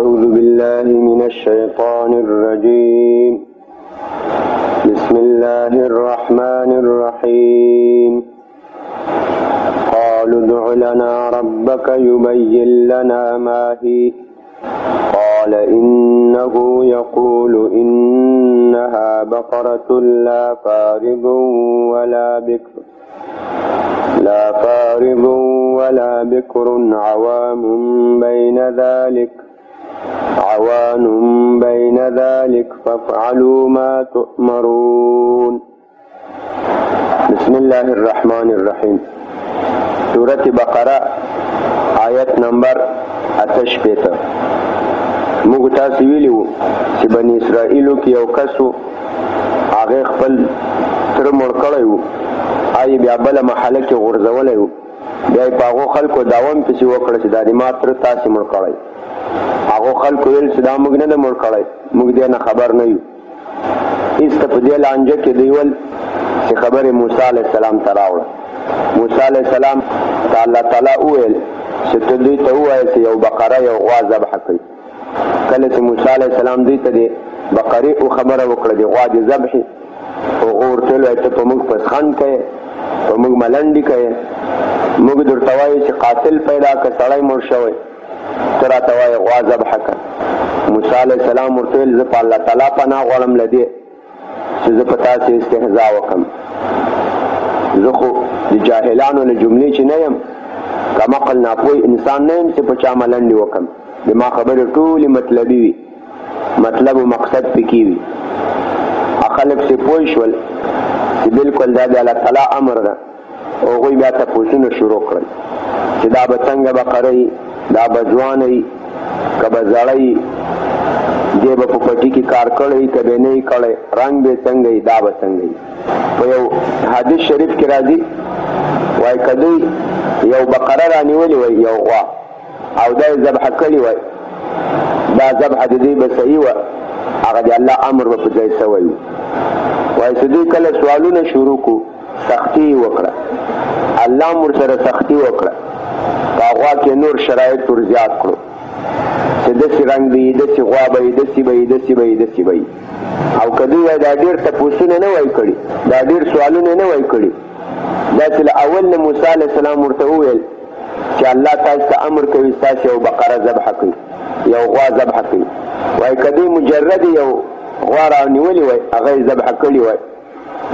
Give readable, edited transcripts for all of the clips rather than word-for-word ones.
أعوذ بالله من الشيطان الرجيم. بسم الله الرحمن الرحيم. قالوا ادع لنا ربك يبين لنا ما هي. قال إنه يقول إنها بقرة لا فارض ولا بكر، لا فارض ولا بكر، عوام بين ذلك، عوان بين ذلك، فافعلوا ما تؤمرون. بسم الله الرحمن الرحيم. سورة بقرة آیت نمبر 68. موږ تاسو ویلي وو چې بني اسرائیلو کې یو کس و، هغې خپل تره مړ کړی و، آی بیا بله محله کې غورځولی و. بیا یې په هغو خلکو داوم پسې وکړه چې دا د ما تره تاسې مړ کړی. هغو خلکو ویل چې دا موږ نه دی مړ کړی، موږ دې نه خبر نه یو. هېڅ ته په دې لانجه کې دوی ول چې خبرې موسی علیه السلام ته راوړه. موسی علیه السلام ته الله تعالی وویل چې ته دوی ته ووایه چې یو بقره یو غوا ذبح کړئ. کله چې موسی علیه السلام دوی ته د بقرې او خبره وکړه، د غوا د ذبحې، هغو ورته وویل ته په موږ پسخند کوې، په موږ ملنډې کوې، موږ درته وایو چې قاتل پیدا که، سړی مړ شوی، ته راته وایې غوا ذبح کړه. موسی علیه السلام ورته وویل زه په الله تعالی پناه غواړم له دې چې زه په تاسې استهزا وکړم. زه خو د جاهلانو له جملې چې نه یم، کم عقل ناپوه انسان نه یم چې په چا ملنډې وکړم. د ما خبرې ټولې مطلبي وي، مطلب او مقصد پکې وي. خلک چې پوه شول چې بالکل دا د الله تعالی امر ده، هغوی بیا تپوسونه شروع کړل چې دا به څنګه بقره وي، دا به ځوانه وي که به زړه وي، دې به په پټي کې کار کړی که به نه یې کړی، رنګ به څنګه وي، دا به څنګه وي. په یو حدیث شریف کې راځي وایي که دوی یو بقره رانیولې وای، یو غوا، او دا یې ذبح کړې وای، دا ذبح د دوی به صحیح وه، هغه د الله امر به په ځای سوی وي. وایي چې دوی کله سوالونه شروع کړو، سختي یې وکړه، الله هم ورسره سختي وکړه، په غوا کې نور شرایط ور زیات کړو چې داسې رنګ به وي، داسې غوا به وي، داسې به وي، داسې به وي، داسې به وي. او که دوی وایي دا ډېر تپوسونه نه وای کړي، دا ډېر سوالونه نه وای کړي، داسې له اول نه موسی علیه السلام ورته وویل چې الله تاسو ته امر کوي ستاسې یو بقره ذبح کړئ، یو غوا ذبح کړئ. وایي که دوی مجرد یو غوا رانیولې وای، هغه یې ذبح کړې وای،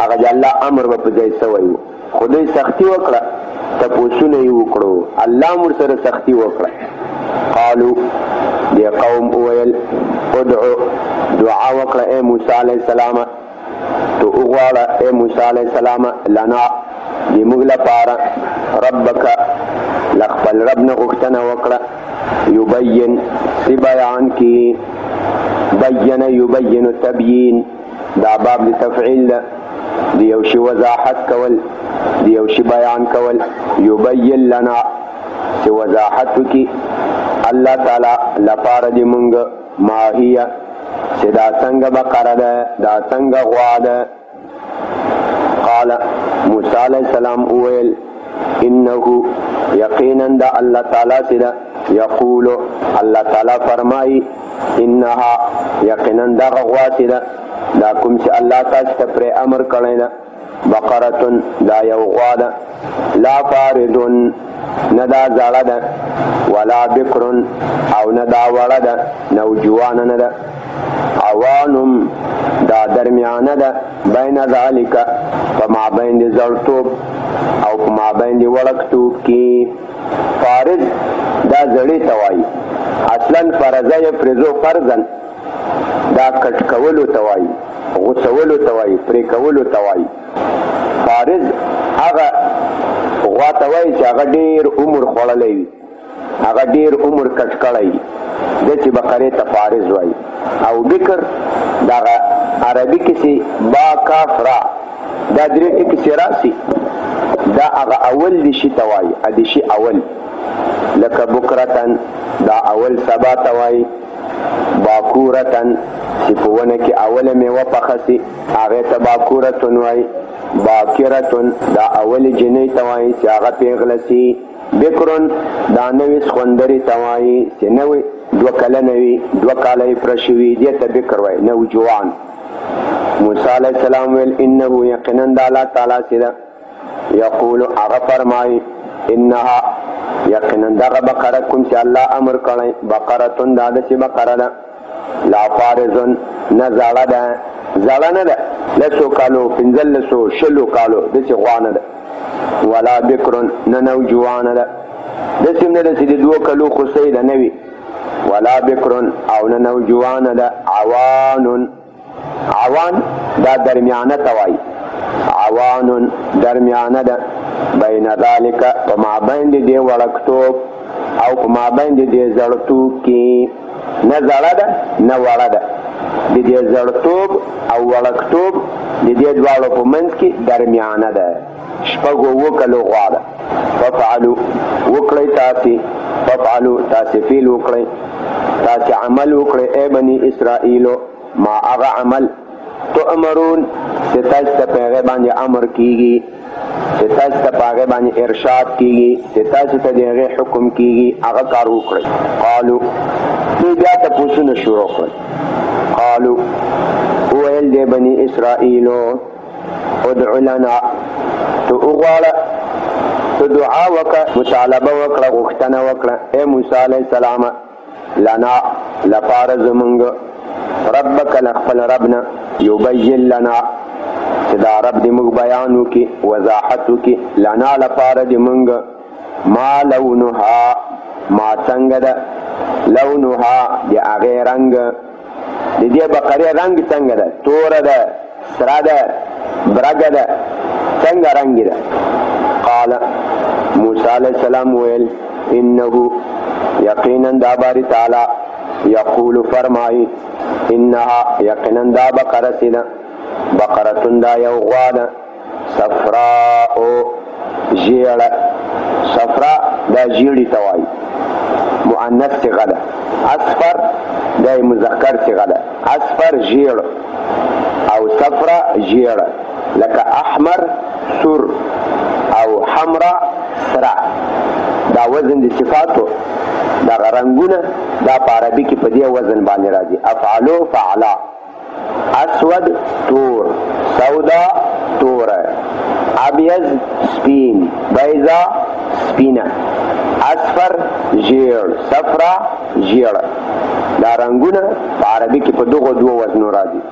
هغه د الله امر به په ځای سوی و. خو دوی سختي وکړه، تپوسونه یې وکړو، الله هم ورسره سختي وکړه. قالو، دې قوم وویل ادعو، دعا وکړه ای موسی علیه السلام، ته وغواړه ای موسی علیه السلام لنا، د موږ لپاره، ربک، له خپل رب نه غوښتنه وکړه، یبین، څه بیان کړي، بین یبین تبیین، دا باب د تفعیل ده، د یو شي وضاحت کول، د یو شي بیان کول. یبین لنا، چې وضاحت وکړي الله تعالی لپاره د مونږ، ما هي، چې دا څنګه بقره ده، دا څنګه غوا ده. قال، موسی علیه السلام وویل انه، یقینا دا الله تعالی چې ده، یقول، الله تعالی فرمایي انها، یقینا دغه غوا چې ده، دا کوم چې الله تاسو ته پرې امر کړی ده، بقرة، دا یو غوا ده، لا فارض، نه دا زړه ده، ولا بکر، او نه دا وړه ده، نوجوانه نه ده، عوان، دا درمیانه ده، بین ذلک، په مابین د زړتوب او په مابین د وړکتوب کې. فارض دا زړې ته وایي، اصلا فرضه یفرضو فرضا، دا کټ کولو ته وایي، غوڅولو ته وایي، پرې کولو ته وایي. فارض هغه غوا ته وایي چې هغه ډېر عمر خوړلی وي، هغه ډېر عمر کټ کړی وي، داسې بقرې ته فارض وایي. او بکر دغه عربي کې چې با کاف را، دا درې ټکي چې راسي، دا هغه اول د شي ته وایي، د شي اول، لکه بکرتن، دا اول سبا ته وایي، باکورتن، چې په ونه کې اوله میوه پخه سي هغې ته باکورتن وایي، باکرتن، دا اول جنۍ ته وایي چې هغه پیغله سي. بکرون دا نوې سخوندرې ته وایي چې نوې 2 کلنه وي، 2 کاله یې پوره شوي، دې ته بکر وایي، نوجوان. موسی علیه السلام ویل انه یقینا د الله تعالی چې ده یقول هغه فرمایي انها یقینا دغه بقره کوم چې الله امر کړی بقرة دا داسې بقره ده لا فارض نه زړه ده، زړه نه ده، 10 کالو 15 20 کالو داسې غوا نه ده، ولا بکر نه نوجوانه ده، داسې هم نه ده چې د 2 کلو خوسۍ ده نه وي، ولا بکر او نه نوجوانه ده، عوان. عوان دا درمیانه ته وایي، عوان درمیانه ده، بین ذلک په مابین د دې وړکتوب او په مابین د دې زړتوب کې، نه زړه ده نه وړه ده، د دې زړتوب او وړکتوب د دې دواړو په منځ کې درمیانه ده، 6 7 کلو غوا ده. فافعلوا وکړئ تاسې، فافعلوا تاسې فعل وکړئ، تاسې عمل وکړئ ای بني اسرائیلو ما هغه عمل تؤمرون چې تاسو ته په هغې باندې امر کیږي، چې تاسو ته په هغې باندې ارشاد کیږي، چې تاسو ته د هغې حکم کیږي، هغه کار وکړئ. قالو دوی بیا تپوسونه شروع کړل. قالو وویل دی بني اسرائیلو ادع لنا، ته وغواړه، ته دعا وکړه، مطالبه وکړه، غوښتنه وکړه ای موسی علیه السلام لنا لپاره زمونږ ربک لخپل ربنا یبین لنا چې دا رب دې موږ بیان وکړي، وضاحت وکړي، لنا لپاره دې موږ ما لونها، ما څنګه ده، لونها د هغې رنګ، د دې بقرې رنګ څنګه ده، توره ده، سره ده، برګه ده، څنګه رنګ ده. قال موسی علیه السلام ویل انه یقینا دا باری تعالی یقول فرمایي انها یقینا دا بقره چې ده بقرة دا یو غوا ده صفراء ژیړه، صفرا دا ژیړي ته وایي، مؤنث صیغه ده، اصفر دا یې مذکر صیغه ده، اصفر ژیړ او صفرا ژیړه، لکه احمر سور او حمرا سره، دا وزن د صفاتو دغه رنګونه دا په عربي کې په دې وزن باندې راځي، افعلو فعلا، اسود تور، سودا توره، ابیض سپین، بیضا سپینه، اصفر ژیړ، صفرا ژیړه، دا رنګونه په عربي کې په دغو دوو وزنو راځي.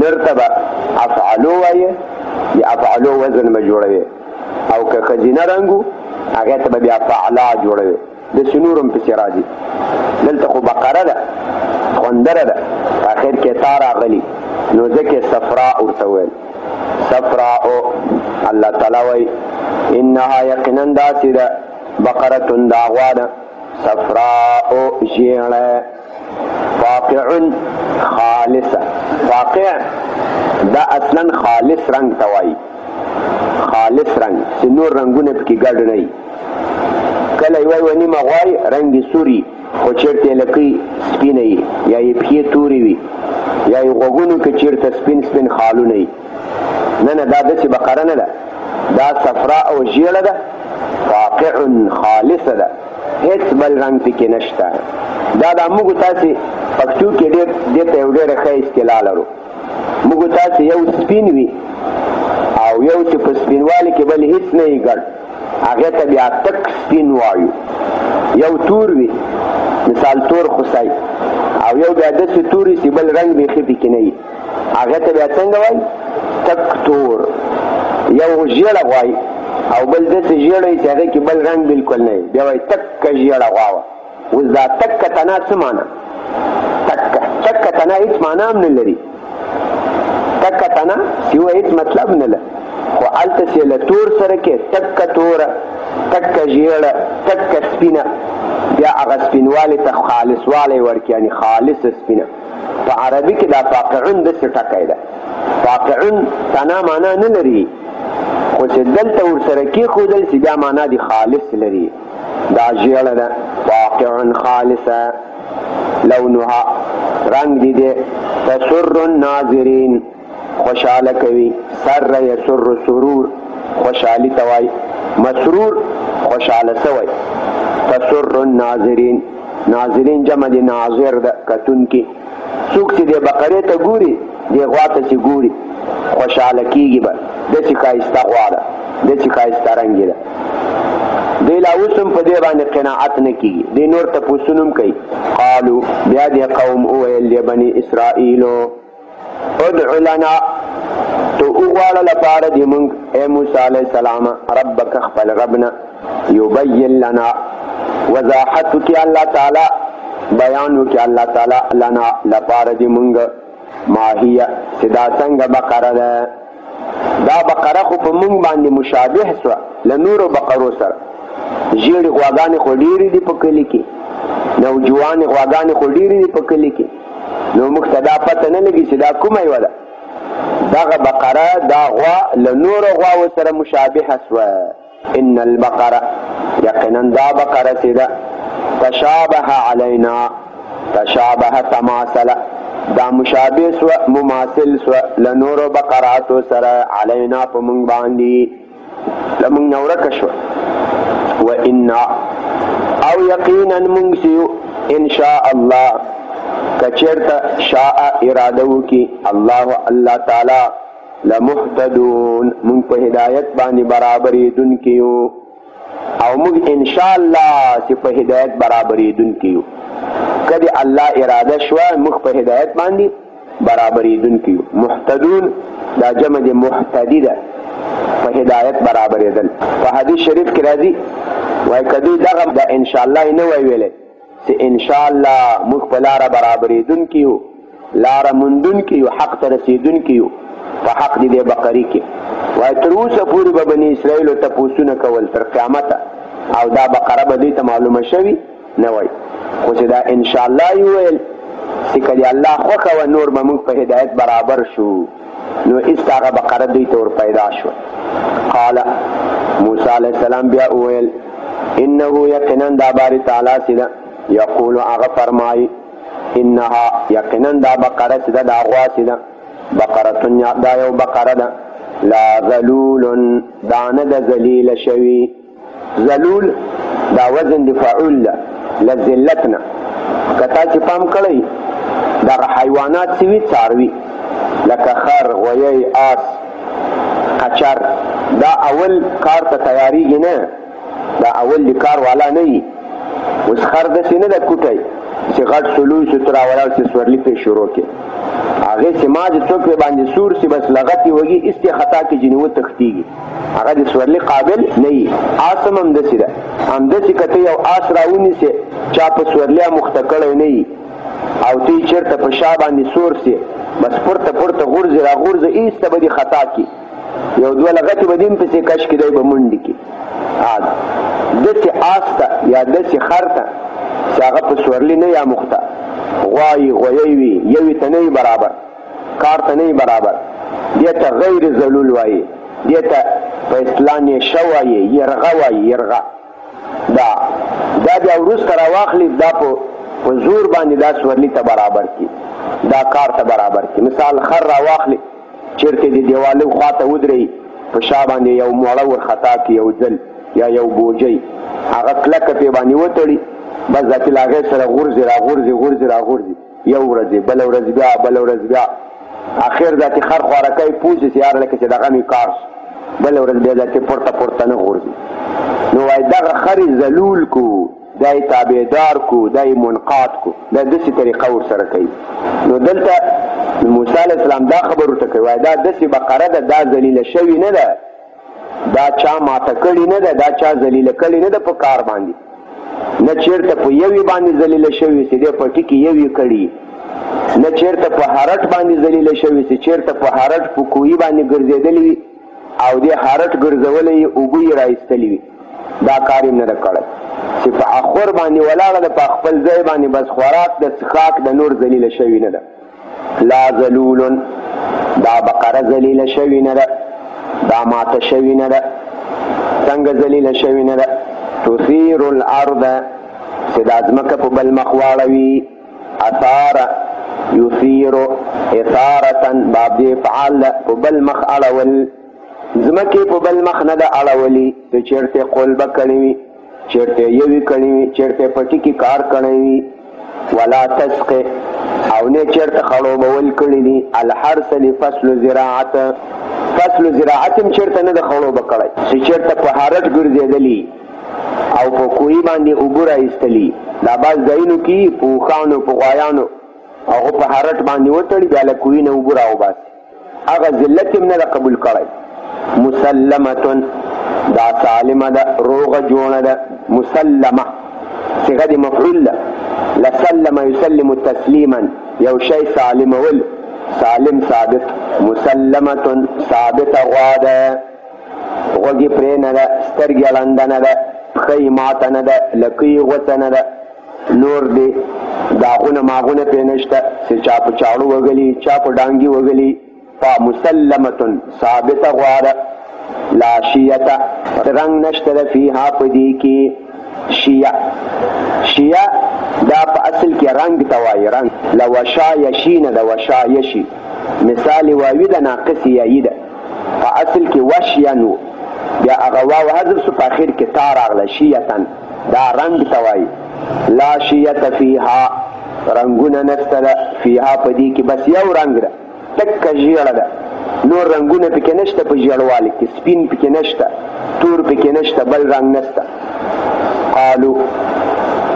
نر ته به افعلو وایې، د افعلو وزن به جوړوې، او که ښځینه رنګ و هغې ته به بیا فعلا جوړوې، داسې نور هم پسې راځي. دلته خو بقره ده، خوندره ده، په اخر کې تا راغلي، نو ځکه یې صفرا ورته وویل. صفراء الله تعالی وایي انها یقینا داسې ده بقرة دا غوا ده صفراء ژیړه فاقع خالصه. فاقع دا اصلا خالص رنګ ته وایي، خالص رنګ چې نور رنګونه پکې ګډ نه وي. کله یوه یوه نیمه غوایي رنګ یې سوري، خو چېرته یې لکۍ سپینه وي، یا یې پښې تورې وي، یا یې غوږونو کې چېرته سپین سپین خالونه وي. نه نه، دا داسې بقره نه ده، دا صفرا او ژیړه ده، فاقع خالصه ده، هېڅ بل رنګ پکې نشته. دا د موږ تاسې پښتو کې ډېر دې ته یو ډېره ښه اصطلاح لرو. موږ تاسې یو سپین وي او یو چې په سپینوالي کې بل هېڅ نه وي ګډ، هغې ته بیا تک سپین وایو. یو تور وي، مثال تور خوسی، او یو بیا داسې تور وي چې بل رنګ بیخي پکې نه وي، هغې ته بیا څنګه وایي؟ تک تور. یو ژیړه غوایي او بل داسې ژیړه وي چې هغې کې بل رنګ بالکل نه وي، بیا وایي تکه ژیړه غوا وه. اوس دا تکه تنا څه معنا؟ تکه تکه تنا هېڅ معنا هم نه لري، تکه تنا سیوه هېڅ مطلب نه لري، خو هلته چې له تور سره کې تکه توره، تکه ژیړه، تکه سپینه، بیا هغه سپینوالي ته خالصوالی ورکړي، یعنې خالصه سپینه. په عربي کې دا فاقعون داسې ټکی ده، فاقعون تنا معنا نه لري، خو چې دلته ورسره کېښودل سي بیا معنا دې خالص لري. دا ژیړه ده، فاقع خالصه، لونها رنګ دې دی، تسر الناظرین خوشحاله کوي، سر یسر سرور خوشحالي ته وایي، مسرور خوشحاله سوی. تسر الناظرین، ناظرین جمع دی ناظر ده، کتونکي. څوک چې دې بقرې ته ګوري، دې غوا ته چې ګوري خوشحاله کېږي به، داسې ښایسته غوا ده، داسې ښایسته رنګ یې ده. دی لا اوس هم په دې باندې قناعت نه کېږي، دی نور تپوسونه هم کوي. قالو بیا دې قوم وویل د بني اسرائیلو ادع لنا، ته وغواړه لپاره دې مونږ ای موسی علیه السلام ربک خپل رب نه، یبین لنا وضاحت وکړي الله تعالی، بیان وکړي الله تعالی لنا لپاره دې مونږ ما هي چې دا څنګه بقره ده. دا بقره خو په مونږ باندې مشابه سوه له نورو بقرو سره. ژیړې غواګانې خو ډېرې دي په کلي کې، نوجوانې غواګانې خو ډېرې دي په کلي کې، نو موږ ته دا پته نه لګي چې دا کومه یوه ده. دغه بقره دا غوا له نورو غواو سره مشابهه سوه. ان البقره یقینا دا بقره چې ده تشابه علینا، تشابه تماثله، دا مشابه سوه مماثل سوه له نورو بقراتو سره، علینا په مونږ باندې، له مونږ نه ورکه شوه. و انا او یقینا مونږ سیو ان شاء الله، که چېرته شاء اراده وکړي الله الله تعالی لمهتدون، مونږ په هدایت باندې برابرېدونکي یو، او مونږ ان شاء الله چې په هدایت برابرېدونکي یو. که د الله اراده شوه موږ په هدایت باندې برابرېدونکي یو. مهتدون دا جمع د مهتدي ده، په هدایت برابرېدل. په حدیث شریف کې راځي وایي که دوی دغه د انشاءالله یې نه وای ویلی چې انشاءالله موږ په لاره برابرېدونکي یو، لاره موندونکي یو، حق ته رسېدونکي یو، په حق دې دی بقري کې، وایي تر اوسه پورې به بني اسرائیلو تپوسونه کول تر قیامته، او دا بقره به دوی ته معلومه شوي نه وای. خو چې دا انشاءالله یې وویل چې که د الله خوښه وه نور به موږ په هدایت برابر شو، نو ایسته هغه بقره دوی ته ور پیدا شوه. قال موسی علیه السلام بیا وویل انه یقینا دا باری تعالی چې ده یقول هغه فرمایي انها یقینا دا بقره چې ده، دا غوا چې ده بقرة، دا یو بقره ده، لا ذلول دا نه ده ذلیله شوي. ذلول دا وزن د فعول ده له ذلت نه. که تاسې پام کړئ دغه حیوانات څه وي؟ څاروي، لکه خر، غویی، آس، قچر، دا اول کار ته تیاریږي نه، دا اول د کار والا نه وي. اوس خر داسې نه ده کوټی چې غټ سو لوی سو ته راولاړ سي سورلي پرې شروع کړي، هغې چې ما چې څوک پرې باندې سور سي بس لغتې وږي ایستې خطا کې ځینې وتښتېږي، هغه د سورلي قابل نه وي. آس هم همداسې ده، همداسې که ته یو آس راونیسې چا په سورلي اموخته کړی نه وي او ته یې چېرته په شا باندې سور سې بس پورته پورته غورځي راغورځي ایسته به دې خطا کړي، یو دوه لغتې به دې هم پسې کش کړي، دی به منډې کړي. داسې آس ته یا داسې خر ته چې هغه په سورلي نه یا مخته، غوا یې غویی وي، یوې ته نه وي برابر، کار ته نه وي برابر، دې ته غیر ذلول وایي، دې ته په اصطلاح نیشه وایي، یرغه وایي، یرغه. دا دا بیا وروسته راواخلي، دا په زور باندې دا سورلي ته برابر کړي، دا کار ته برابر کړي. مثال خر راواخلي چېرته د دیوالو خواته ودروي، په شا باندې یو موړه ورخطا کړي، یو ځل یا یو بوجۍ هغه کلکه پرې باندې وتړي، بس داسې له هغې سره غورځي راغورځي غورځي راغورځي، یو ورځ بله ورځ بیا بله ورځ بیا، اخر داسې خر خوارکی پوه شي چې یاره لکه چې دغه مې کار شو، بله ورځ بیا داسې پورته پورته نه غورځي. نو وایي دغه خر یې ذلول کو، دا یې تابعدار کو، دا یې منقاد کو، دا داسې طریقه ورسره کوي. نو دلته موسی علیه السلام دا خبر ورته کوي، وایي دا داسې بقره ده، دا ذلیله شوې نه ده، دا چا ماته کړې نه ده، دا چا ذلیله کړې نه ده په کار باندې، نه چېرته په یوې باندې ذلیله شوې چې دی پټي کې یوې کړي، نه چېرته په هرټ باندې ذلیله شوې چې چېرته په هرټ په کوهي باندې ګرځېدلې وي او دې هرټ ګرځولی یې اوبه یې را ایستلې وي، دا کار یې نه ده کړی. چې په اخور باندې ولاړه ده په خپل ځای باندې بس خوراک د څښاک د نور ذلیله شوې نه ده. لا ذلول، دا بقره ذلیله شوې نه ده، دا ماته شوې نه ده. څنګه ذلیله شوې نه ده؟ تثیر الارض، چې دا ځمکه په بل مخ واړوي. اثار یثیر اثارة، باب دې افعال ده، په بل مخ اړول. ځمکې په بل مخ نه ده اړولي، چې چېرته قلبه کړې وي، چېرته یوې کړې وي، چېرته پټي کې کار کړی وي. ولا تسقي، او نه چېرته خړوبول کړي دي. الحرث لفصل زراعت، فصل زراعت هم چېرته نه ده خړوبه کړی، چې چېرته په هرټ ګرځېدلي او په کوهي باندې اوبه را ایستلي. دا بعض ځایونو کې په اوښانو په غوایانو هغه په هرټ باندې وتړي، بیا له کوهي نه اوبه راوباسي، هغه ذلت هم نه ده قبول کړی. مسلمة، دا سالمه ده، روغه جوړه ده. مسلمه صيغه د مفعول ده، لسلم يسلم تسلیما، یو شی سالمول، سالم ثابت. مسلمة ثابته غوا ده، غوږې پرې نه ده، سترګې ړنده نه ده، پښه یې ماته نه ده، لکۍ یې غوڅه نه ده، نور دې داغونه ماغونه پرې نشته چې چا په چاړو وهلي، چا په ډانګي وهلي. فمسلمة ثابته غوا ده. لا شیته، رنګ نشته ده فیها په دې کې. شیه، شیه دا په اصل کې رنګ ته وایي، رنګ له وشا یشي نه ده، وشا یشي مثال واوي ده، ناقص یایي ده. په اصل کې وشین و، بیا هغه واو حذف سو، په اخر کې تا راغله، شیتن، دا رنګ ته وایي. لا شیته فیها، رنګونه نشته ده فیها په دې کې، بس یو رنګ ده، تکه ژیړه ده، نور رنګونه پکې نشته. په ژیړوالي کې سپین پکې نشته، تور پکې نشته، بل رنګ نشته. قالو،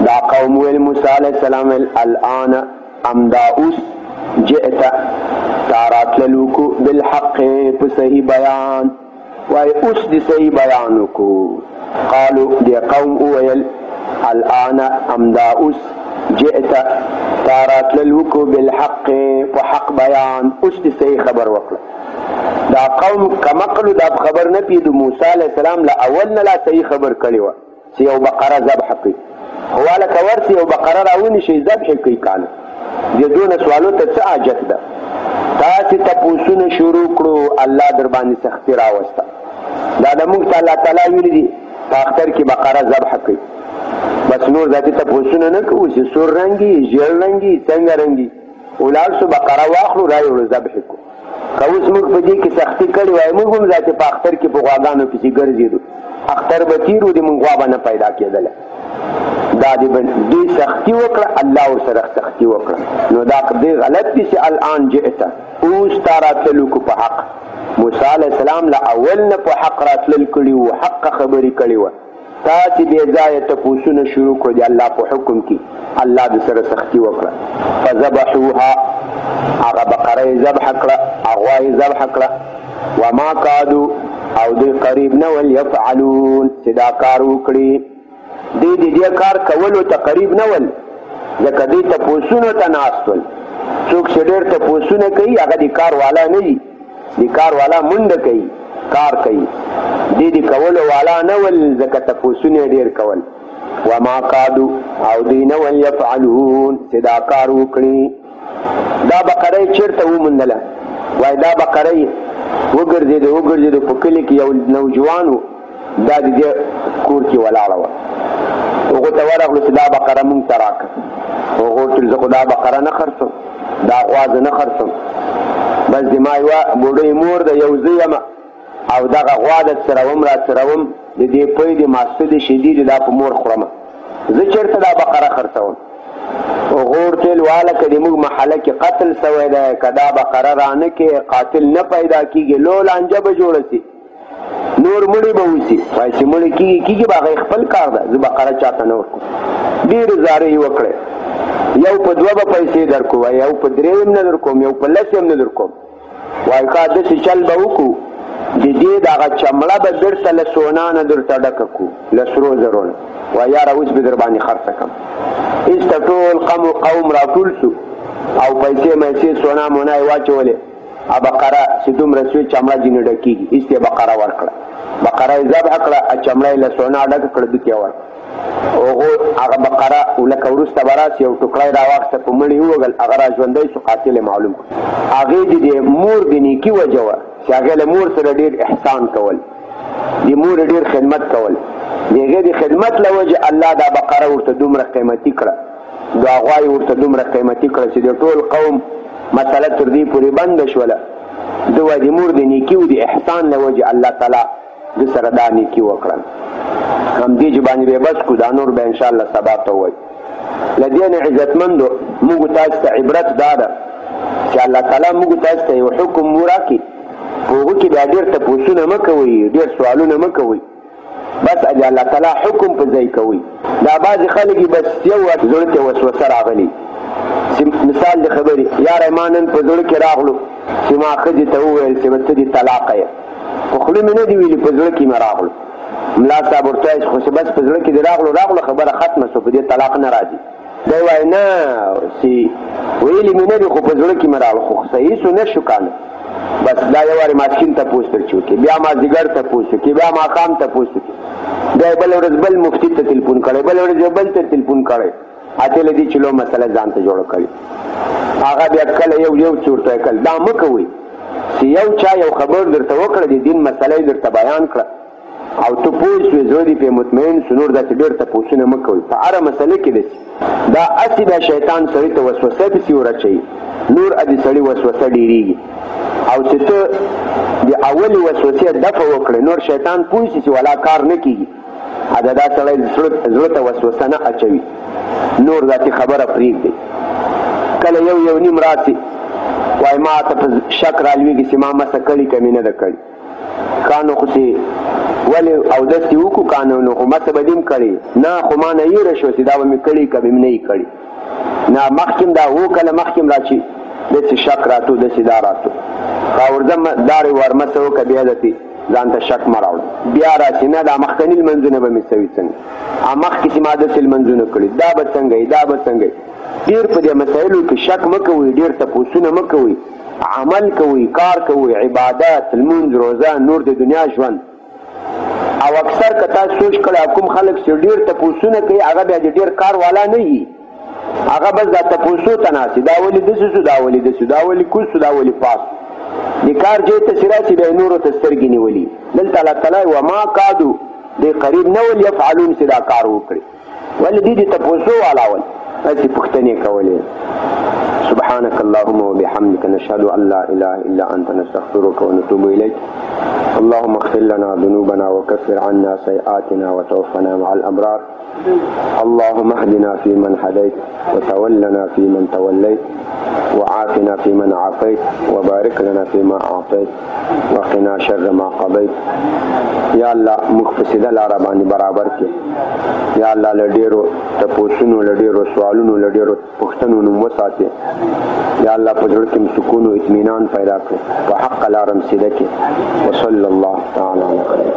دا قوم ویل موسی علیه السلام ویل الآن امدا اوس جئت، تا راتلل وکړو بالحق په صحیح بیان، وایي اوس دې صحیح بیان وکړو. قالو، دې قوم وویل الآن امدا اوس جئت، تا راتلل وکړو بالحق په حق بیان، اوس دې صحیح خبر وکړه. دا قوم کمقلو دا خبر نه پیدو، موسی علیه السلام له اول نه لا صحیح خبر کړې وه چې یو بقره ذبح کړي، خو هلکه ورسي یو بقره راونیسي ذبح کړي که نه. دې دونه سوالو ته څه حاجت ده؟ تاسې تپوسونه شروع کړو، الله در باندې سختي راوسته. دا د موږ ته الله تعالی ویلي دي په اختر کې بقره ذبح کړئ، بس نور ذاتي تپوسونه نه کوو چې سور رنګي، ژیړ رنګي، څنګه رنګي. ولاړ سو بقره واخلو را یې وړو ذبح کړو. که اوس موږ په دې کې سختي کړې وای، موږ هم ذاتي په اختر کې په غواګانو پسې ګرځېدو، اختر به تېر و، د موږ غوا به نه پیدا کېدله. دا دې دوی سختي وکړه، الله ورسره سختي وکړه. نو دا دې غلط دي چې الان جئته، اوس تا راتللو کو په حق. موسی علیه السلام له اول نه په حق راتلل کړي وو، حق خبرې کړې وه. تاسې بې ځایه تپوسونه شروع کړو د الله په حکم کې، الله د سره سختي وکړه. فذبحوها، هغه بقره یې ذبح کړه، غوا یې ذبح کړه. وما کادو، او دوی قریب نه ول یفعلون چې دا کار وکړي. دوی د دې کار کولو ته قریب نه ول، ځکه دوی تپوسونو ته ناست ول. څوک چې ډېر تپوسونه کوي هغه د کار والا نه وي، د کار والا منډه کوي، کار کوي. دوی د کولو والا نه ول، ځکه تپوسونه یې ډېر کول. وما کادو، او دوی نه ول یفعلون چې دا کار وکړي. دا بقره یې چېرته وموندله؟ وایي دا بقره یې وګرځېده وګرځېده، په کلي کې یو نوجوان و، دا د دې کور کې ولاړه وه. هغو ته ورغلو چې دا بقره مونږ ته راکړه. هغو ورته زه خو دا بقره نه خرڅوم، دا غوا زه نه خرڅوم، بس زما یوه بوډۍ مور ده، یو زه یم، او دغه غوا د څروم را څروم، د دې پی د ماسته د شیدې دي، دا په مور خورم، زه چېرته دا بقره خرڅوم؟ هغو ورته ویل واله که د موږ محله کې قتل سوی دی، که دا بقره رانه کې قاتل نه پیدا کېږي، لو لانجه به جوړه سي، نور مړي به وسي. وایي چې مړي کېږي کېږي به، هغه یې خپل کار ده، زه بقره چاته نه ورکوم. ډېرې زارۍ یې وکړې، یو په دوه به پیسې درکو، وایي یو په درې هم نه درکوم، یو په لس هم نه درکوم. وایي ښه داسې چل به وکړو، د دې دغه چمړه به بېرته له سونا نه درته ډکه کړو، له سرو زرو نه. وایي یاره اوس به در باندې خرڅه کړم. ایسته ټول قوم راټول سو او پیسې میسې سونا مونا یې واچولې. بقره چې دومره سوې چمړه ځینې ډکېږي، ایسته یې بقره ورکړه، بقره یې ذبح کړه، چمړه یې له سونا ډکه کړه، دوکې یې ورکړه. هغو هغه بقره لکه وروسته به راسي یو ټوکړی راواخیسته، په مړي یې ووهل، هغه را ژوندی سو، قاتل یې معلوم کړ. هغې د دې مور د نیکي وجه وه چې هغې له مور سره ډېر احسان کول، د مور یې ډېر خدمت کول، د هغې د خدمت له وجې الله دا بقره ورته دومره قیمتي کړه، دا غوا یې ورته دومره قیمتي کړه چې د ټول قوم مسله تر دې پورې بنده شوله. ده وایي د مور د نیکي او د احسان له وجې الله تعالی ده سره دا نیکي وکړه. همدې چې باندې به بس کړو، دا نور به انشاءالله سبا ته ووایو. له دې نه عزتمندو موږ تاسو ته عبرت دا ده چې الله تعالی موږ تاسو ته یو حکم وراکړي، په هغو کې بیا ډېر تپوسونه مه کوئ، ډېر سوالونه مه کوئ، بس د الله تعالی حکم په ځای کوئ. دا بعضې خلک یې بس یو زړه ته وسوسه راغلي، چې مثال د خبرې یاره ما نن په زړه کې راغلو چې ما ښځې ته وویل چې به ته دې طلاقه یې، په خوله مې نه دي ویلي، په زړه کې مې راغلو. ملا صاحب ورته وایي خو چې بس په زړه کې دې راغلو راغلو خبره ختمه شوه، په دې طلاق نه راځي. دی وایي نه چې ویلي مې نه دي خو په زړه کې مې راغلو، خو صحیح سو نه شو که نه. بس دا یو وارې ماسپښین تپوس تر چې وکړي، بیا مازدیګر تپوس وکړي، بیا ماښام تپوس وکړي، بیا یې بله ورځ بل مفتي ته تلفون کړی، بله ورځ یې بل ته تلفون کړی، اته له دې چې لو مسله ځان ته جوړه کړي. هغه بیا کله یو یو څه ورته کړل. دا مه کوئ چې یو چا یو خبر درته وکړه، د دین مسله یې درته بیان کړه او ته پوه شوې، زړه دې پرې مطمئن شو، نور داسې ډېر تپوسونه مه کوئ. په هره مسله کې داسې دا هسې بیا شیطان سړي ته وسوسه پسې ور اچوي، نور د سړي وسوسه ډېرېږي. او چې ته د اولې وسوسې دفع وکړې، نور شیطان پوه شي چې ولا کار نه کېږي، دا سړی زړه ته وسوسه نه اچوي، نور داسې خبره پرېږدي. کله یو یو نیم راسي وایي ما ته په شک رالوېږي چې ما مسه کړې که مې نه ده کړې، کانو خو چې ولې اودس دې وکړو کانو نو خو مسه به دې هم کړې، نه خو ما نه هېره شوه چې دا به مې کړې که به مې نه یې کړې، نه مخکې هم دا هو کله مخکې هم را چې داسې شک راتو داسې دا راتو، ښه ورځم دارې ورمسه وکړه، بیا داسې ځان ته شک مه راوړه، بیا راسي نه دا مخکني لمونځونه به مې سوي څنګه، مخکې چې ما داسې لمونځونه کړي دا به څنګه وي دا به څنګه وي. ډېر په دې مسایلو کې شک مه کوئ، ډېر تپوسونه مه کوئ، عمل کوئ، کار کوئ، عبادت، لمونځ، روزه، نور د دنیا ژوند. او اکثر که تاسو سوچ کړئ کوم خلک چې ډېر تپوسونه کوي هغه بیا د ډېر کار والا نه وي، هغه بس دا تپوسو ته ناست، دا ولې داسې شو، دا ولې داسې، دا ولې کوز شو، دا ولې پاس، د کار ځای ته چې راسي بیا یې نورو ته سترګې نیولي. دلته الله تعالی وما کادو دې قریب نه ول یفعلون چې دا کار وکړي، ولې دې د تپوسو والا ول هسې پوښتنې کولې. سبحانك اللهم وبحمدك نشهد أن لا إله إلا أنت نستغفرك ونتوب إليك. اللهم اغفر لنا ذنوبنا وكفر عنا سيئاتنا وتوفنا مع الأبرار. اللهم اهدنا فيمن هديت، وتولنا فيمن توليت، وعافنا فيمن عافيت، وبارك لنا فيما أعطيت، وقنا شر ما قضيت. یا الله موږ په سیده لاره باندې برابر کړې. یا الله له ډېرو تپوسونو، له ډېرو سوالونو، له ډېرو پوښتنو نوم وساتې. یا الله په زړه کې مو سکون او اطمینان پیدا کړې، په حق لاره مو سیده کړې. وصلی الله تعالی علی خیر.